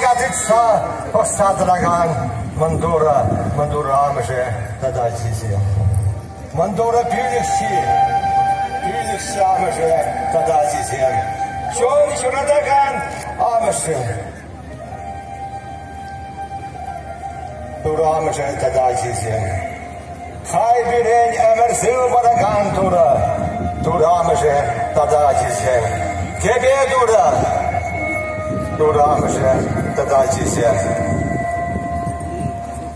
Шанчӑка тытса пӑхса тӑракан мӑн Турӑ, мӑн Турӑ амӑшӗ тата ачисем. Мӑн Турӑ пӳлӗхҫи, пӳлӗхҫи амӑшӗ тата ачисем. Чун ҫуратакан амӑшӗ. Турӑ амӑшӗ тата ачисем. Хай пирӗн ӗмӗр сыв паракан Турӑ, Турӑ амӑшӗ тата ачисем. Кӗпе Турӑ, Турӑ амӑшӗ тата ачисем.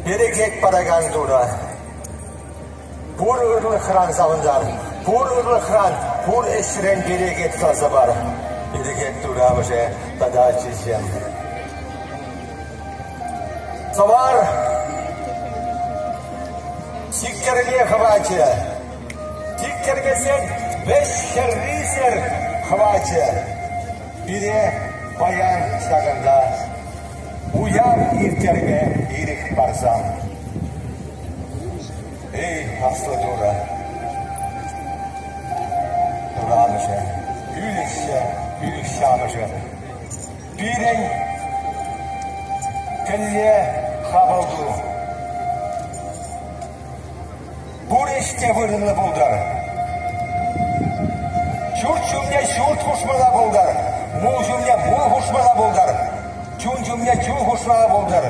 Перекет паракан Турӑ, пур ырлӑхран савӑнтар, пур ырлӑхран, пур ӗҫрен перекет каласа пар. Перекет Турӑ амӑшӗ тата ачисем. Сӑвар сиктерме хӑвачӗ. Сиктермесен вӗҫ-хӗррисӗр хӑвачӗ. Пире паян ҫакӑнта уяв ирттерме ирӗк парсан. Эй, аслӑ Турӑ! Турӑ амӑшӗ, пӳлӗхҫӗ, пӳлӗхҫӗ амӑшӗ. Пирӗн кӗлле хапӑл ту. Пур ӗҫ те вырӑнлӑ пултӑр. Ҫурт ҫумне ҫурт хушмалла пултӑр, мул ҫумне мул хушмалла пултӑр, чун ҫумне чун хушмалла пултӑр.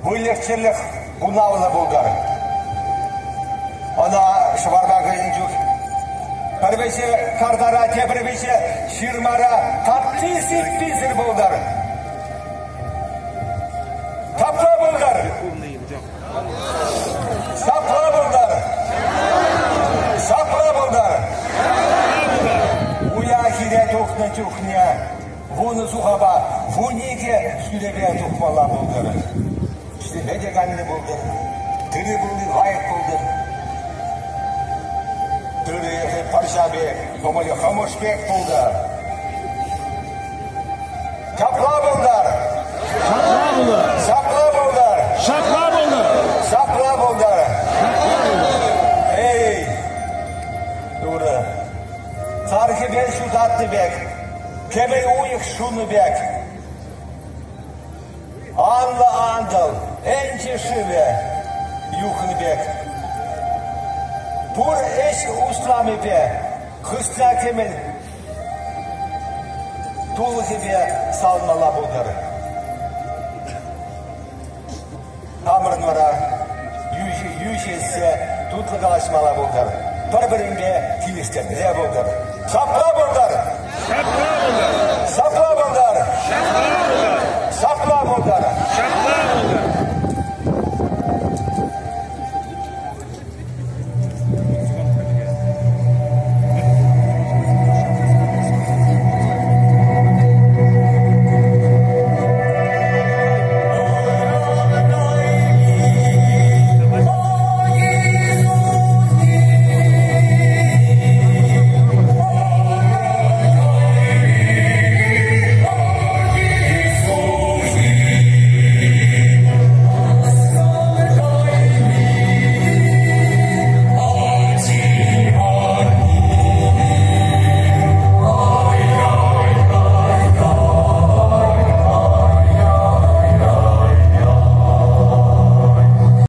Выльӑх-чӗрлӗх хунавлӑ пултӑр. Ӑна шӑварма кӗрен чух пӗр вӗҫӗ картара, тепӗр вӗҫӗ ҫырмара татти-сипписӗр пултӑр. Тапла пултӑр! Сапла пултӑр! Сапла пултӑр! Уя хире тухнӑ чухне 10 сухапа 12 сӳрепе тухмалла пултӑр. Ӗҫлеме те канлӗ пултӑр, тырӑ пулни лайӑх пултӑр. Тырӑ пӑрҫа пек, кӑмӑлӗ хӑмӑш пек пултӑр. Ҫапла пултӑр! Ҫапла пултӑр! Ҫапла пултӑр! Ҫапла пултӑр! Ҫапла пултӑр! Эй, Турӑ, сар хӗвел ҫутатнӑ пек, кӗмӗл уйӑх ҫунӑ пек. Анлӑ Атӑл, ӗнчӗ шывӗ юхнӑ пек. Пур ӗҫ усламӗпе хысна кӗмӗл тулӑхӗпе савӑнмалла пултӑр. Хамӑрӑн вара йӳҫӗ тутлӑ калаҫмалла пултӑр, пӗр-пӗринпе килӗштермелле пултӑр. Ҫапла пултӑр! Ҫапла!